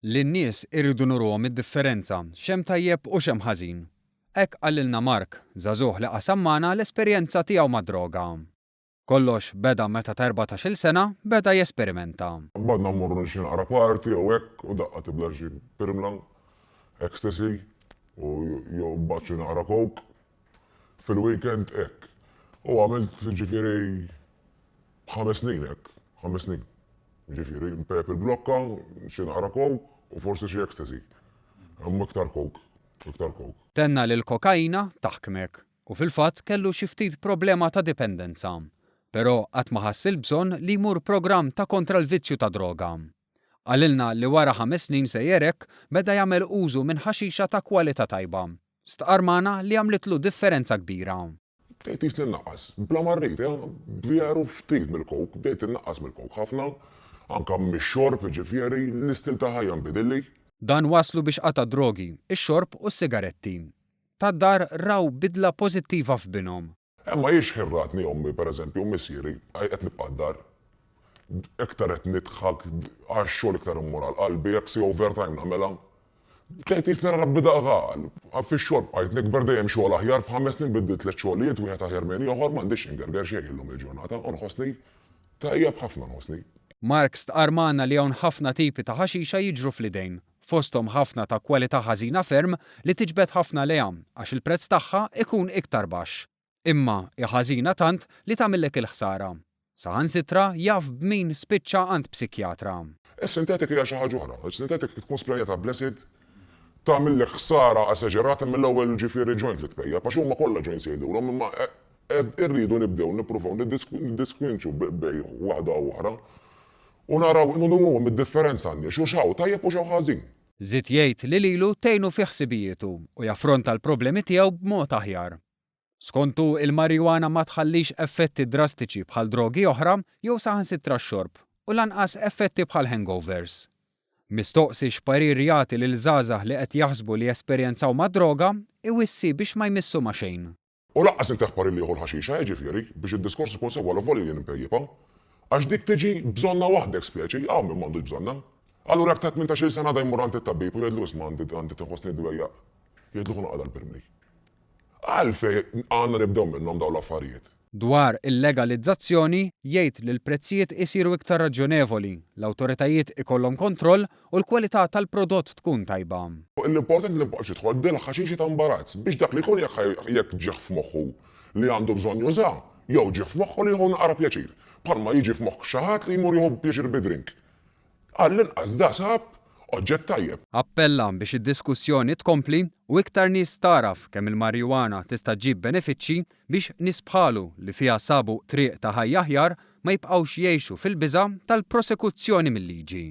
Lin-nies irridu nuruhom id-differenza, x'hemm tajjeb u x'hemm ħażin. Hekk qalilna Mark, żagħżugħ li qasam magħna l-esperjenza tiegħu mad-droga. Kollox beda meta ta' 14-il sena beda jesperimenta. Bdejna mmorru xi naqra party jew hekk u daqqa tibla xi pirmla, ecstasy u jew mbagħad xi naqra coke. Fil-weekend hekk. U għamilt ġifieri 5 snin hekk, 5 snin. Ġifieri, npejjep il-blokka, xi naqra coke u forsi xi ecstasy. Imma iktar coke, iktar coke. Tenna li l-kokaina taħkmek u fil-fatt kellu xi ftit problema ta' dipendenza. Però qatt ma ħass il-bżonn li jmur programm ta' kontra l-vizzju ta' droga. Qalilna li wara 5 snin sejjer hekk beda jagħmel użu minn ħaxixa ta' kwalità tajba. Stqarr magħna li għamlitlu differenza kbira. Bdejt jisni nnaqqas, bla ma rrid, veru ftit mill-coke, bdejt innaqqas mill-coke ħafna, anka mix-xorb, ġifieri, l-istil ta' ħajja nbidilli. Dan waslu biex qata' drogi, ix-xorb u s-sigaretti. Tad-dar raw bidla pożittiva f'binhom. Imma jiex ħirratni ommi, per eżempju, missieri, qed nibqa' d-dar. Iktar qed nidħak, għax-xogħol iktar immur għal qalbi, jekk si overtime nagħmilha. Bdejt jisni rabbi daqqa. Fix-xogħol bqajt nikber dejjem xogħol aħjar, f'5 snin biddilt tliet xogħlijiet, wieħed aħjar minn ieħor, m'għandix ingerger xejn illum il-ġurnata, u nħossni tajjeb ħafna nħossni. Mark stqarr magħna li hawn ħafna tipi ta' ħaxixa jiġru fl-idejn, fosthom ħafna ta' kwalità ħażina ferm li tiġbed ħafna lejha għax il-prezz tagħha ikun iktar baxx. Imma hi ħażina tant li tagħmillek il-ħsara. Saħansitra jaf b'min spiċċa għand psikjatra. Is-sintetik hija xi ħaġa oħra. Is-sintetik tkun sprejjata bl-acid, tagħmillek ħsara esaġerata mill-ewwel ġifieri joint li tpejjep, għax huma kollha joints jgħidulhom, imma irridu nibdew nippruvaw niddiskwinċu bejn waħda u oħra u naraw nuruhom id-differenza għan-nies u x'hawn tajjeb u x'hawn ħażin. Żied jgħid li lilu tgħinu fi ħsibijietu u jaffronta l-problemi tiegħu b'mod aħjar. Skontu il-marijuana ma tħallix effetti drastiċi bħal drogi oħra jew saħansitra x-xorb u lanqas effetti bħal hangovers. Mistoqsi x'parir jagħti lil żgħażagħ li qed jaħsbu li jesperjenzaw mad-droga, iwissi biex ma jmissu ma' xejn. U lanqas intih parir li jieħu l-ħaxixa, jiġifieri, biex id-diskors ikun sewwa l jien impejjipa. Għax dik tiġi bżonna waħdek speċi, hawn min m'għandux bżonna. Allura jekk ta' 18-il sena da jmur għand it-tabib u jgħidlu: "Isma' għandi tinħossni dwejjaq." Jgħidlu: "Ħu naqra l-pirmli." Għalfejn għandna nibdew minnhom dawn l-affarijiet? Dwar il-legalizzazzjoni jgħid li l-prezzijiet isiru iktar raġjonevoli, l-awtoritajiet ikollhom kontroll u l-kwalità tal-prodott tkun tajba. L-importanti li nibqgħux jidħol dil-ħaxixi ta' imbarazz biex dak li jkun jekk ġieħ f'moħħu li għandu bżonn juża, jew ġieħ f'moħħu li jieħu naqra pjaċir. Bħalma jiġi f'moħħ xi ħadd li jmur jieħu pjaċir bi drink. Għall-inqas da sab oġġett tajjeb. Appella biex id-diskussjoni tkompli u iktar nies tagħraf kemm il-marijuana tista' ġġib benefiċċji biex nies bħalu li fiha sabu triq ta' ħajja aħjar ma jibqgħux jgħixu fil-biża' tal-prosekuzzjoni mill-liġi.